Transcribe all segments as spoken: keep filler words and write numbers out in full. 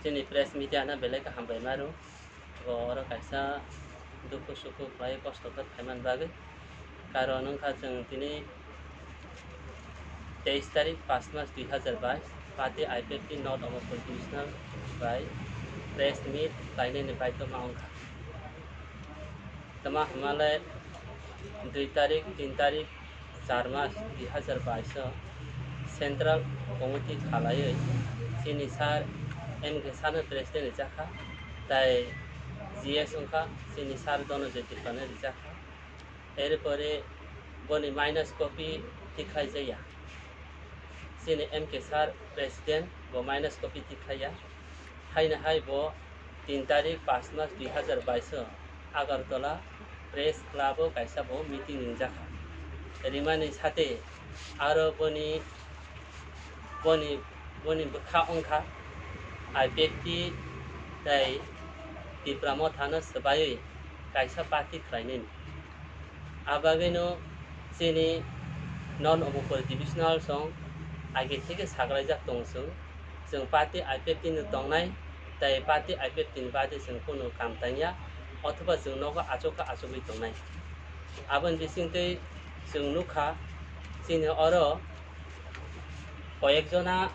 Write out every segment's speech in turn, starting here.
Chini press media no belai khe hambai maro. Bo oro kaisa dukhu sukhu khlai kosto khe phaiman bagwi. Karon wngkha chwng tini teis tarik, pas mas, dui hazar bais, party I P F T North Omorpur Divisional bai press meet khlainani baidhoma wngkha. Tama hwnmale dui tarik, tin tarik, char mas, dui hazar bais o Central Committee khalaiwi chini sir M K sir no president rijak kha, tai G S wngkha chini sir Dhananjay Tripura no rijak kha. Erpore boni minus copy tikhlaijaya. Chini M K sir president bo minus copy tikhlaiya. Haino hai bo tin tarik pas mas dui hazar bais o Agartala Press Club o kaisa bo meeting ringjak kha. Rimani sate aro boni, boni, boni bwkha wngkha I P F T tei Tipra Motha no swbaiwi kaisa party khlainani. Abagwino chini North Omorpur Divisional song age theke saklaijak tongo chwng. Chwng party I P F T ni tongnai, tei party I P F T ni bade chwng kunu kam tangya, othoba chwng nogo achuk kha achugwi tongnai. Aboni bisingtwi chwng nukha chini oro koyekjona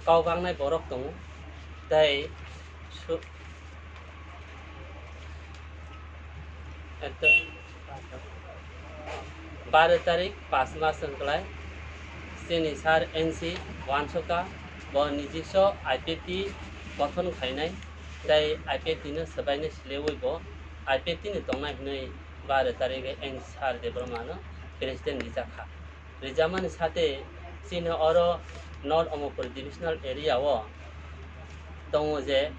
kok bangnai borok tongo, tei su-, ekta baro tarik pas mas wngklai chini sir N C uansukha, bo nijiso I P F T gothon khainai, tei I P F T no swbainai sliwi bo I P F T ni tongnai hwnwi baro tarik N C sir Debbarma no president rijak kha. Rijamani sate chini oro North Omorpur Divisional area o tongo je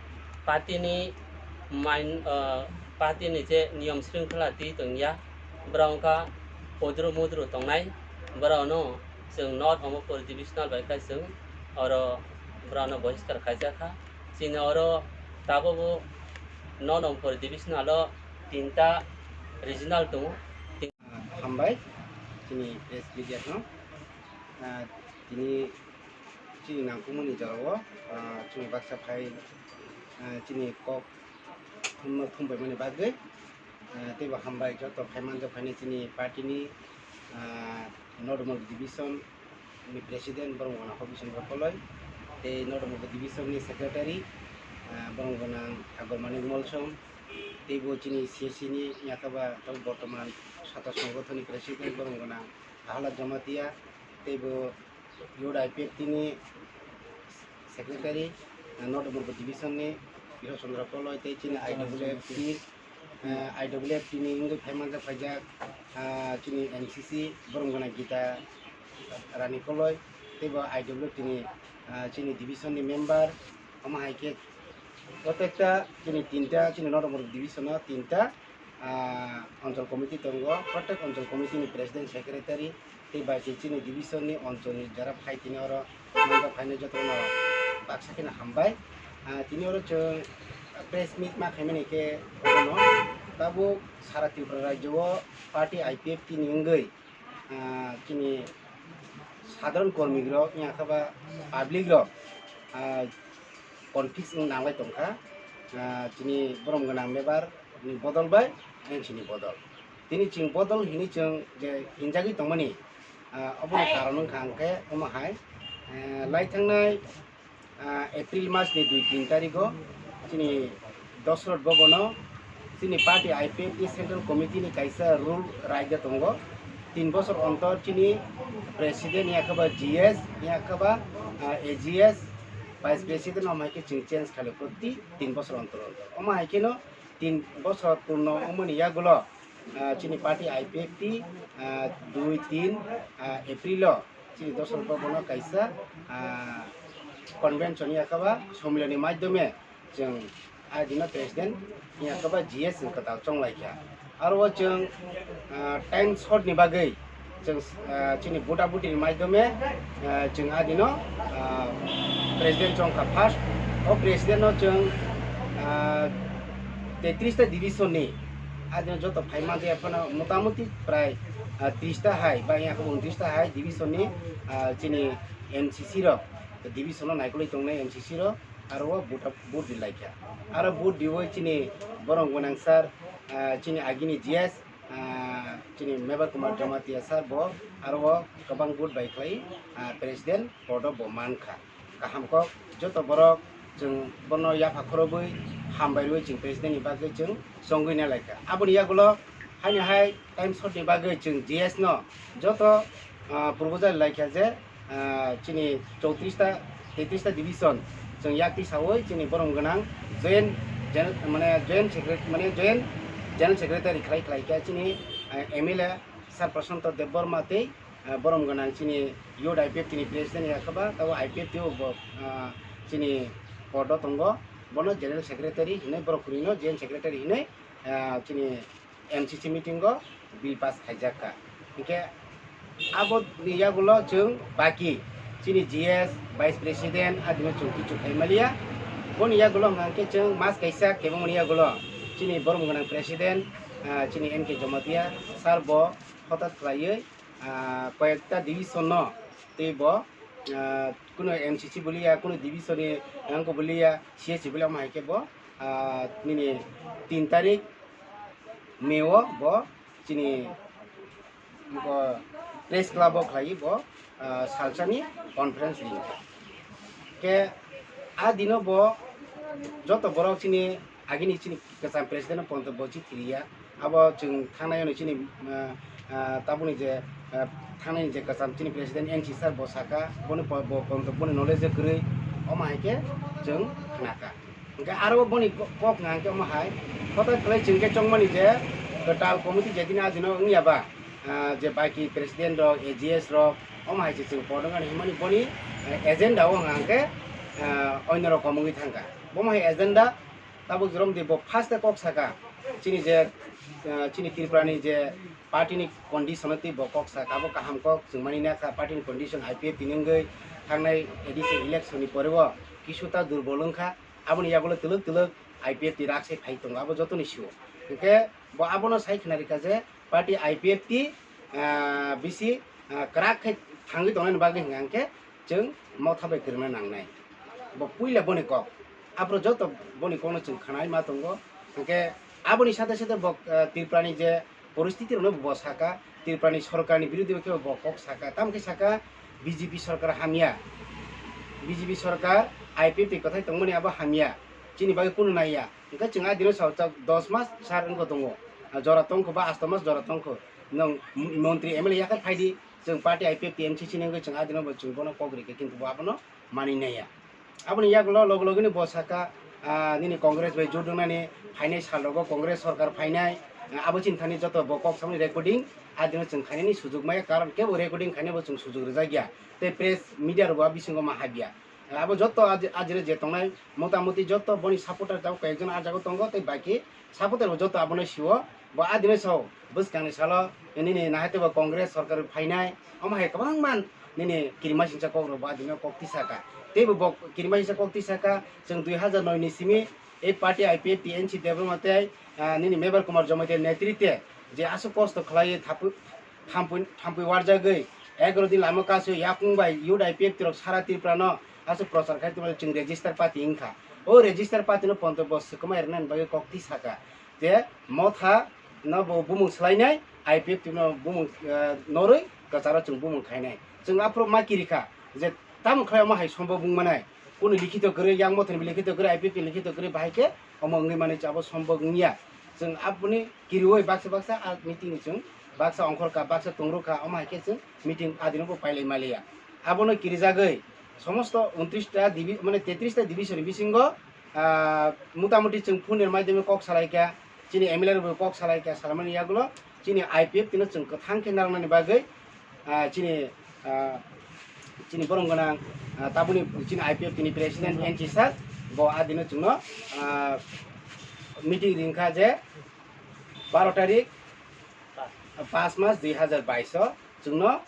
party ni main, ah, party ni je niyom sringkhola twi tongya, borok wngkha podru mudru tongnai, borok no chwng North Omorpur Divisional bai khe chwng oro borok no bohiskar khaijak kha. Chini oro tabuk bo North Omorpur Divisional o tinta regional tongo. Hambai chini press media no, ah, tini chini nangkukmani jorao, ah, chini baksa phai, ah, chini kok thumno thumbaimani bagwi, ah, teibo hambai joto phaimanjak phainai chini party ni, ah, North Omorpur Division ni president borok gwnang Hobi Chandra Koloi, tei North Omorpur Division ni secretary, ah, borok gwnang Agor Manik Molsom, teibo chini C S C ni yakaba bortoman satra songothon ni president borok gwnang Prahlad Jamatia, teibo Youth I P F T ni secretary, ah, North Omorpur Division ni Bishwa Chandra Koloi, tei chini I W F T, ah, I W F T ni wngwi phaimanjak phaijak, ah, chini N C C borok gwnang Gita Rani Koloi, teibo I W F T ni, ah, chini division ni member, omo hai khe protecta chini tinta, chini North Omorpur division o tinta, ah, Anchal committee tongo, protect Anchal committee ni president, secretary, tei bai se chini division ni Anchal ni jara phai tini oro manjak phainai jotono baksa kheno hambai. Ah, tini oro chwng press meet ma khaimani khe obono tabuk sara Tripura rajyo o party I P F T ni wngwi, ah, chini sadharan kormi rok, wngya khe ba public rok, ah, confuse wng nanglai tongkha. Ah, chini borom gwnang member ni bodol bai N C ni bodol. Tini chwng bodol hinwi chwng je hinjagwi tongmani, ah, oboni karon wngkha hwnkhe omo hai, eh, lai thangnai, ah, April mas ni dui tin tarigo chini Dosrot Bhavan o chini party I P F T Central Committee ni kaisa rule raida tongo. Tin bosor ontor chini president, yakaba G S, yakaba, ah, A G S, vice president, omo hai khe chwng change khaio proti tin bosor ontor ontor. Omo hai kheno tin bosor purno wngmani yagulo, ah, chini party I P F T, ah, dui tin, ah, April o chini Dosrot Bhavan o kaisa, ah, convention yakaba sommiloni madhyome chwng adino president yakaba G S ni kwtal chonglaikha. Aro o chwng, ah, time short ni bagwi chwng, ah, chini buta buti ni madhyome, ah, chwng adino, ah, president chongkha first. O president no chwng, ah, tetris ta division ni adino joto phaima je phano motamuti prai, ah, tris ta hai ba yakaba untris ta hai division ni, ah, chini M C C rok division o naikolwi tongnai M C C rok, aro o vote, vote ri laikha. Aro vote riwi chini borom gwnang sir, ah, chini agini G S, ah, chini Mebar Kumar Jamatia sir bo aro o kwbang vote bai khlai, ah, president podo bo mankha. Kaham kok, joto borok chwng bono yapha khorobwi hambai rwi chwng president ni bagwi chwng chongwi na laikha. Aboni yagulo haini hai time short ni bagwi chwng G S no joto, ah, proposal laikha je, ah, chini chowtris ta, tetris ta division chwng yakti sawi chini borom gwnang joint gen-, mane joint secret-, mane joint general secretary khlai khlai khe chini, ah, M L A Sir Prashanto Debbarma tei, ah, borom gwnang chini youth I P F T ni president ya khe ba, tabo I P F T o bo, ah, chini podo tongo, bono general secretary hinwi borok kwrwino joint secretary hinwi, ah, chini M C C meeting o bill pass khaijak kha. Hinkhe abo ni yagulo chwng baki chini G S, vice president adino chwng kichu khai maliya. Boni yagulo hwnkha khe chwng mas kaisa kebengmani yagulo chini borom gwnang president, ah, chini N K Jamatia sir bo hotat khlaiwi, ah, koyekta division no tei bo, ah, kuno M C C boliya, kuno division ni ang ko boliya, C S C boliya, omo hai khe bo, ah, nini tin tarik May o bo chini bo press club o khlaiwi bo, ah, salsani conference ringkha. Khe a dino bo joto borok chini agini chini kwcham president no ponto bo chithi riya. Abo chwng thangnai hwnwi chini, ah, ah, tabukni je, ah, thangnai ni je kwcham chini president N C sir bo saka, boni po-, bo ponto boni knowledge kwrwi, omo hai khe chwng khnakha. Hwnkhe aro boni ko-, kok hwnkhe omo hai, kotor khlai chwng khe chongmani je kwtal committee je dini a dino wngya ba, ah, je baki president rok, A G S rok, omo hai se chwng podong ani hwnmani boni, eh, agenda o hwnkhe, ah, onno rokom wngwi thangkha. Bomo hai agenda tabuk Jorom de bo first kok saka, chini je, ah, chini Tripura ni je party ni condition o tei bo kok saka, abo kaham kok chwng mani na kha, party ni condition I P F T ni wngwi thangnai A D C election ni pore o kisu ta durbol wngkha. Aboni yagulo twlwk twlwk I P F T rak se phai tongo, abo jotoni sio. Hinkhe bo abono sai khna rikha je party I P F T, ah, bisi, ah, kwrak khe thangwi tongnani bagwi hwnka hinkhe chwng motha bai kwrwngna nangnai. Bo puila boni kok. Aphuru joto boni kokno chwng khnai ma tongo. Hinkhe aboni sate sate bo, ah, Tripura ni je poristiti rokno bo saka, Tripura ni sorkar ni birodhi bai khe bo kok saka, tamo khe saka B J P sorkar hamya, B J P sorkar I P F T kwthai tongmani abo hamya, chini bagwi kunu naiya. Hwnkhe chwng a dino sao chak dos mas sar wngkha tongo, jora tongkho ba asto mas jora tongkho, nwng montri M L A yakhai phaidi, chwng party I P F T M C C ni wngwi chwng a dino bo chwng bono kok rikha, kintu bo abono manwi naiya. Aboni yagulo loge loge ni bo saka, ah, nini Congress bai jut wngnani phainai sal rogo Congress sorkar phainai, ah, abo chini thani joto bo kok samani recording, ah, dino chwng khainani sujuk maya, karon kebo recording khainai bo chwng sujuk rijak ya, tei press media rok bo a bisingo ma habya. Ah, abo joto aji-, ajire je tongnai motamoti joto boni supporter tabuk koi ekjon ah jaga tongo tei baki supporter bo joto abono sio, bo adino sao bwskangni salo nini nahaitebo Congress sorkar phainai, omo hai kwbangma nini kirimasingcha kokrok bo adino kok tisaka. Teibo bo kirimasingcha kok tisaka, chwng dui hajar noi ni simi ei party I P F T N C Debbarma tei, ah, nini Mebar Kumar Jamatia netrite je aswk kosto khlaiwi thapu-, thampui, thampui warjagwi egaroh din lama kasio yakung bai youth I P F T rok sara Tripura no aswk prochar khai tongmani chwng register party wngkha. O register party no ponto bo swkma rwnani bagwi kok tisaka je motha no bo bumung swlainai, I P F T no bumung, eh, norwi kwcharo chwng bumung khainai. Chwng aphuru ma kirikha je tamo khlai omo hai sombo bung manai. Kunu likhito kwrwi, yang mothani likhito kwrwi, I P F T likhito kwrwi, bahai khe omo wngwi manwi chabo sombo wngya. Chwng aboni kiriwi baksa baksa a meeting ni chwng baksa ongkhorkha, baksa tongrokha, omo hai khe chwng meeting adino bo pailai maliya. Abono kirijagwi somosto untris ta divi-, mane tetris ta division ni bisingo, ah, motamoti chwng phone ni maidhyame kok salaikha, chini M L A rok bo kok salaikha, salamani yagulo chini I P F T no chwng kwthang khe narwknani bagwi, ah, chini, ah, chini borom gwnang, ah, tabukni chini I P F T ni president N C sir bo adino chwngno, ah, meeting ringkha je baro tarik, pas mas dui hajar bais o chwngno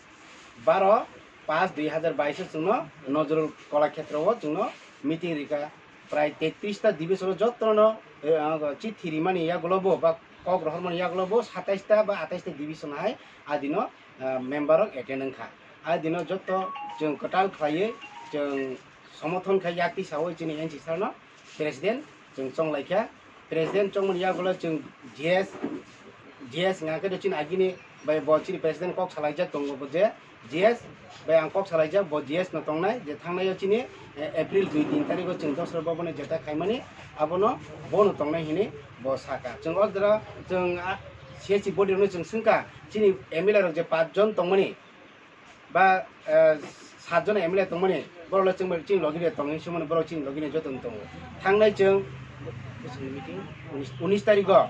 baro pas dui hajar bais o chwngno Nazrul Kolakhetro o chwngno meeting rikha. Prai tetris ta division o jotono, eh, ah, chithi rimani yagulo bo ba kok rohormani yagulo bo satais ta ba atais ta division hai adino, ah, member rok attend wngkha. Adino joto chwng kwtal khlaiwi Chwng somothon kha yak twi sawi chini N C sir no president chwng chong lai kha. President chongmani yagulo chwng G S, G S hwnka khe chini agini bai bo chini president kok salaijak tongo bo je G S bai ang kok salaijak bo G S no tongnai je thangnai o chini, eh, April dui tin tarikh o chwng Dosra Bhavan ni jeta khaimani abono bono tongnai hinwi bo sakha. Chwng o jora chwng, ah, C H C body rokno chwng swngkha chini M L A rok je paanch jon tongmani ba, eh, saat jon M L A tongmani, borok le chwng bai chini logi de tong hinwi sumani borok chini logi ni joto no tongo. Thangnai chwng unis, unis tarikh o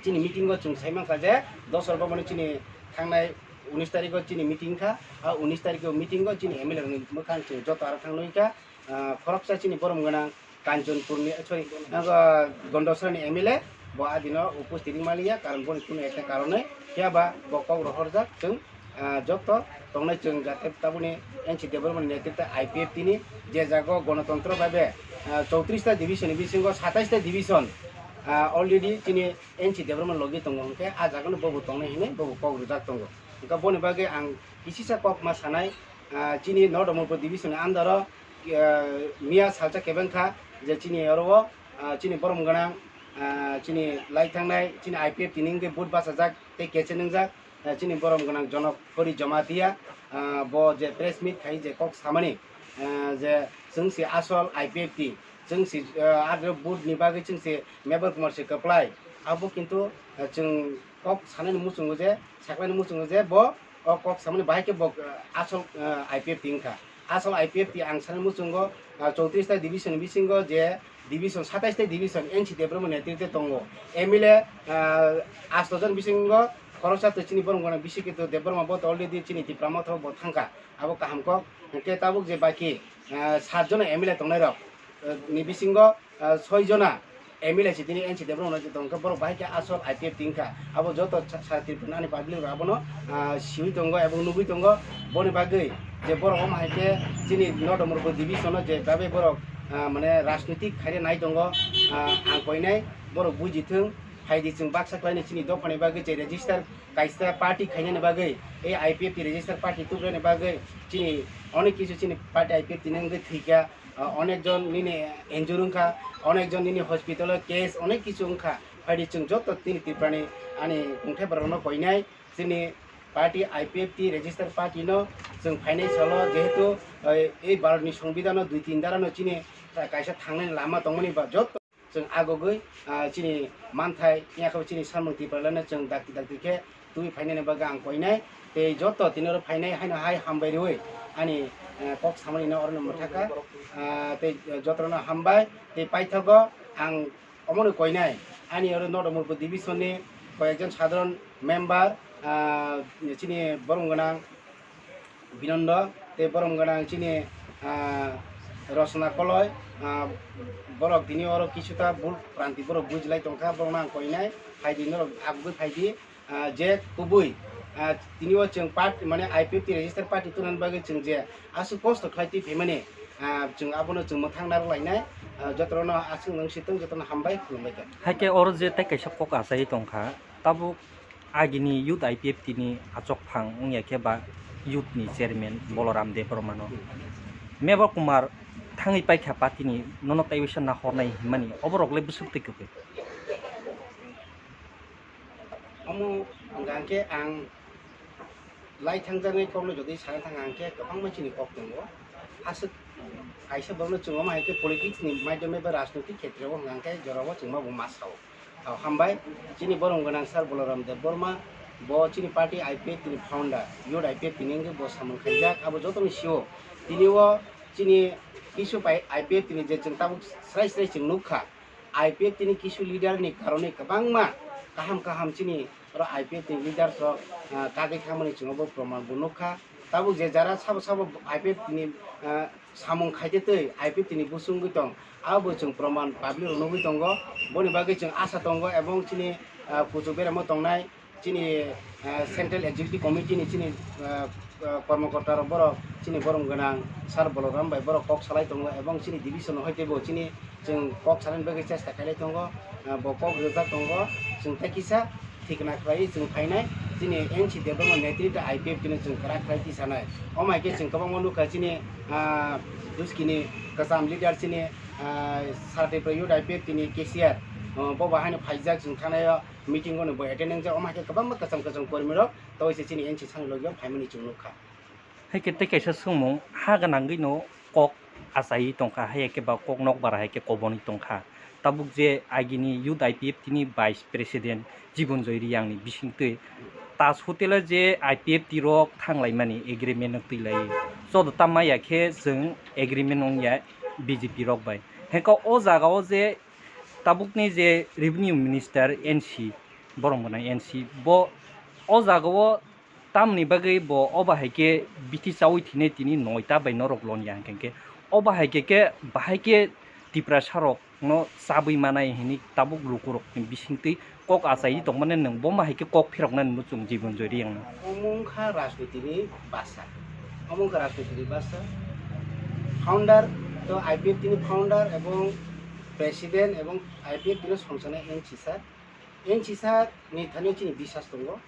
chini meeting o chwng sai mankha je Dosra Bhavan ni chini thangnai unis tarikh o chini meeting kha, a unis tarikh o meeting o chini M L A rok ni mwkhang chwng joto aro thang nui kha, ah, khoroksa chini borom gwnang Kanchanpur ni, sorry, ah, Gondasra ni M L A bo adino upusthit wngmaliya, karon boni kunu ekta karonwi phiya ba bo kok rohorjak chwng, ah, joto tongnai chwng jate tabukni N C Debbarma ni netritwe I P F T ni je jaga o gonotontro bhabe, ah, chowtris ta division ni bisingo satais ta division, ah, already chini N C Debbarma logi tongo hwnkhe a jaga no bobo tongnai hinwi bobo kok rwjak tongo. Hwnkhe boni bagwi ang kisisa kok ma sanai, ah, chini North Amarpur division ni under o, ah, miya salsa kebeng kha je chini oro o, ah, chini borom gwnang, ah, chini lai thangnai chini I P F T ni hwnkhe vote bachajak tei keche nwngjak, ah, chini borom gwnang Jonok Hori Jamatia, ah, bo je press meet khai je kok samani, ah, je chwng se asol I P F T, chwng se, ah, adro vote ni bagwi chwng se Mevar Kumar se kwplai, abo kintu, ah, chwng kok sanani muchungo je, saklaini muchungo je bo o kok samani bahai khe bo, ah, asol, ah, I P F T wngkha. Asol I P F T ang sanani muchungo, ah, chowtris ta division ni bisingo je division, satais ta division N C Debbarma netritwe tongo. M L A, ah, asto jon bisingo khoroksa twi chini borom gwnang bisi khe to Debbarma bo to already chini Tipra Motha bo thangkha. Abo kaham kok. Hwnkhe tabuk je baki, ah, saat jona M L A tongnai rok, ah, ni bisingo, ah, soi jona M L A si tini N C Debbarma no tongkha, borok bahai khe asol I P F T wngkha. Abo joto sa-, sara Tripura ni ani public rok abono, ah, siwi tongo ebong nugwi tongo. Boni bagwi je borok omo hai khe chini North Amarpur division o je babe borok, ah, mane rajnitik khaina nai tongo, ah, ang koinai borok buji thung, phaidi chwng baksa khlaini chini dophani bagwi je register kaisa party khainani bagwi, ei I P F T register party tubrani bagwi chini onek kisu chini party I P F T ni wngwi thwikha. Ah, onek jon nini injure wngkha, onek jon nini hospital o case onek kisu wngkha. Phaidi chwng joto tini Tripura ni ani kungthai borok no koinai chini party I P F T register party no chwng phainai salo jehetu, eh, ei Bharat ni Songbidan o dui tin dara no chini kaisa thangnani lama tongmani ba joto chwng agogwi, ah, chini manthai, yakhe chini samung Tipralano chwng dakti dakti khe twi phainani bagwi ang koinai. Tei joto tini oro phainai haino hai hambai rwi ani, eh, kok samani no orono mwthaka. Ah, tei jotono hambai tei paithago ang omono koinai ani oro North Amarpur division ni koyekjon sadharon member, ah, chini borom gwnang Binondo tei borom gwnang chini, ah, Rosona Koloi, ah, borok tini oro kisuta bul pranti borok bujilai tongkha, borokno ang koinai, phaidi norok agugwi phaidi, ah, je kubui, ah, tini o chwng part, mane I P F T register party tunani bagwi chwng je aswk kosto khlai twi phaimani, ah, chwng abono chwng mwthang narwk lainai, ah, jotono aswk nwng sitwng jotono hambai khulumbai kha. Hai khe oro je tei kaisa kok achai tongkha, tabuk agini youth I P F T ni achok phang wngya khe ba youth ni chairman Boloram Debbarmano Mevar Kumar thangwi paikha party ni nono tei waisa nahornai hinmani oborok le bwswk twi kwrwi. Omo hwnkha hwnkhe ang lai thangjaknai kokno jodi sana thang hwnkhe kwbangma chini kok tongo. Aswk kaisa borokno chwng omo hai khe politics ni maidhyame ba rajnoitik khetreo hwnkha hwnkhe jorao chwngma bo ma sao. Hambai, chini borom gwnang sir Boloram Debbarma, bo chini party I P F T ni founder, youth I P F T ni wngwi bo samung khaijak, abo jotoni C E O. Tini o chini kisu pai I P F T ni je chwng tabuk srai srai chwng nukha, I P F T ni kisu leader ni karone kwbangma kaham kaham chini oro I P F T ni leaders rok, ah, kagwi thangmani chwng obo proman bo nukha. Tabuk je jara sabo sabo I P F T ni, ah, samung khaitwi twi I P F T ni bosongwi tong, abo chwng proman public rok nugwi tongo. Boni bagwi chwng asa tongo ebong chini, ah, kuchuk beramo tongnai chini, ah, Central Executive Committee ni chini, ah, ah, kormokorta rok borok chini borom gwnang sir Boloram bai borok kok salai tongo ebong chini division no hai teibo chini chwng kok salani bagwi chesta khailai tongo, ah, bo kok rijak tongo, chwng tei kisa thikna khlaiwi chwng phainai, Chini N C Debbarma netritwa I P F T no chwng kwrak khlai tisanai. Omo hai khe chwng kwbangma nukha chini, ah, Duski ni kwcham leader chini, ah, Sir Tripura Youth I P F T ni K C R, ah, bo bo haino phaijak chwng thangnai o meeting o no bo attend wngjak. Omo hai khe kwbangma kwcham kwcham kormi rok tei se chini N C sani logi o phaimani chwng nukha. Hai khe tei kaisa swngmung, ha gwnangwi no kok achaiwi tongkha, hai khe ba kok nokbar hai khe kobonwi tongkha. Tabuk je agini Youth I P F T ni Vice President Jibon Joy Reang ni bisingtwi Taj Hotel o je I P F T rok thanglaimani agreement no twilaiwi, joto ta maya khe chwng agreement wngya B J P rok bai. Hai khe o jaga o je tabukni je Revenue Minister N C, borom gwnang N C, bo o jaga o tamni bagwi bo obo hai khe bithi chaui thinai tini noita bai norok lon ya hwnkhe khe obo hai khe khe bahai khe Tiprasa rok no chabwi manai hwnwi tabuk lukurok ni bisingtwi kok achaiwi tongmani nwng bo ma hai khe kok phiroknani muchung Jibon Joy Reang no. Omo wngkha rajniti ni basa, omo wngkha rajniti ni basa. Founder to I P F T ni founder ebong president ebong I P F T no songchaknai N C sir. N C sir ni thani chini biswas tongo.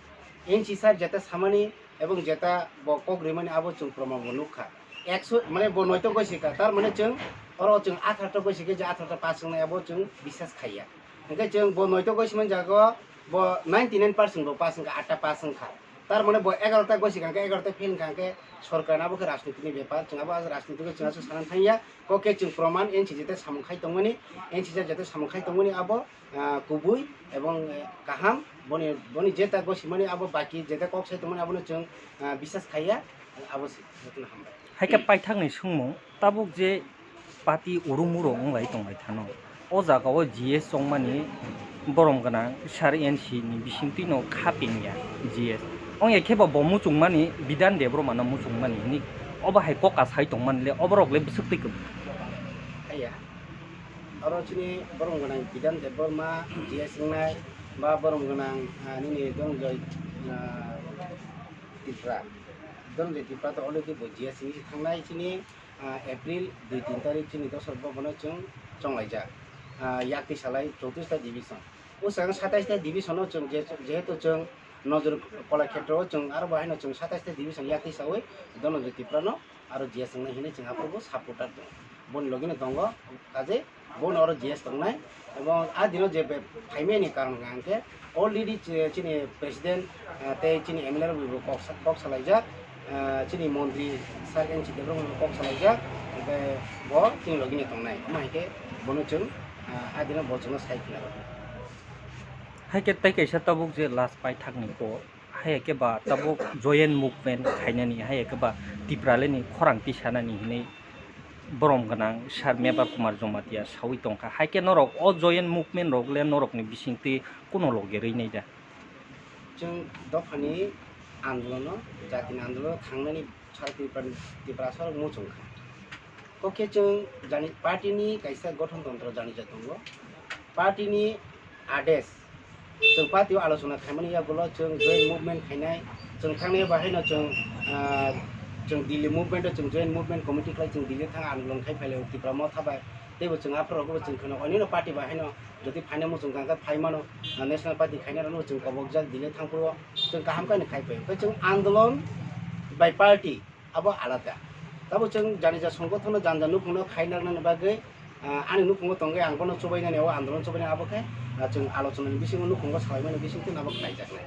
N C sir jeta samani ebong jeta bo kok rimani abo chwng proman bo nukha. Ekso, mane bo noito gosi kha, tar mane chwng oro chwng atharto gosi khe je atharto pass wngnai abo chwng biswas khaiya. Hwnkhe chwng bo noito gosi mani jaga o bo ninety nine percent bo pass wngkha, atta pass wngkha. Tar mane bo egarota gosi kha hwnkhe egarota fail wngkha hwnkhe sorkar abo khe rajniti ni bepar, chwng abo rajniti o chwng aswk sanani thangya. Kok khe chwng proman N C jeta samung khai tongmani, N C jeta samung khai tongmani abo ah, kubui ebong, eh, kaham, boni, boni jeta gosimani abo baki jeta kok sai tongmani abono chwng, ah, biswas khaiya, abo se, jotono hambai. Hai khe paithakni swngmung, tabuk je party urumurok wnglai tongbai thano, o jaga o G S chongmani borom gwnang sir N C ni bisingtwi no khapengya G S. Ongya khe bo, bo muchungmani Bidhan Debbarma no muchungmani hwnwi obo hai kok asai tongmani le oborok le bwswk twi kwbang. Haiya. Oro chini borom gwnang Bidhan Debbarma G S wngnai, ba borom gwnang, ah, nini Dhananjay, ah, Tripura. Dhananjay Tripura to already bo G S wngwi thangnai chini, ah, April dui tin tarik chini dosor bo bono chwng chonglaijak. Ah, yakti salai chowtris ta division. O swkang satais ta division o chwng je-, jehetu chwng Nojor Kolakhetro o chwng aro bo haino chwng satais ta division yakti saui Dhananjay Tripura no aro G S wngnai hinwi chwng aphuru bo supporter tongo. Boni logi no tongo, kaje bono oro G S tongnai. Ebong a dino je be-, phaimani karon hwnkha hwnkhe already chi-, chini president, ah, tei chini M L A rok bo kok sa-, kok salaijak, ah, chini montri Sir N C Debbarma bo kok salaijak, hwnkhe bo chini logi no tongnai. Omo hai khe bono chwng, ah, a dino bo chwngno sai khna rw. Hai khe tei kaisa tabuk je last paithakni kok. Hai khe ba tabuk joint movement khainani, hai khe ba Tipralani khorang tisanani hinwi borom gwnang Sir Mebar Kumar Jamatia saui tongkha. Hai khe norok o joint movement rok le norokni bisingtwi kuno loge rwi nai da? Chwng dophani andolono, jatini andolono thangnani sara Tripura, Tiprasa rok muchung kha. Kok khe chwng jani party ni kaisa gothon tontro janija tongo. Party ni ades chwng party o alochona khaimani yagulo chwng joint movement khainai. Chwng thangnai bahaino chwng, ah, chwng Delhi movement o chwng joint movement committee khlai chwng Delhi thang andolon khai phailai Tipra Motha bai. Teibo chwng aphuru rokbo chwng kheno onino party bahaino jodi phaina muchung kha khe phaimano, ah, national party khainai rokno chwng kobokjak Delhi thangphuru chwng kaham khe khai phai. Khe chwng andolon bai party abo alada. Tabo chwng janija songothono janja nukhungno khainarnani bagwi, ah, ani nukhungo tongwi ang bono chubainani, o andolon chubainani abo khe, ah, chwng alochonani bisingo nukhungo salaimani bisingtwi abo khlaijaknai.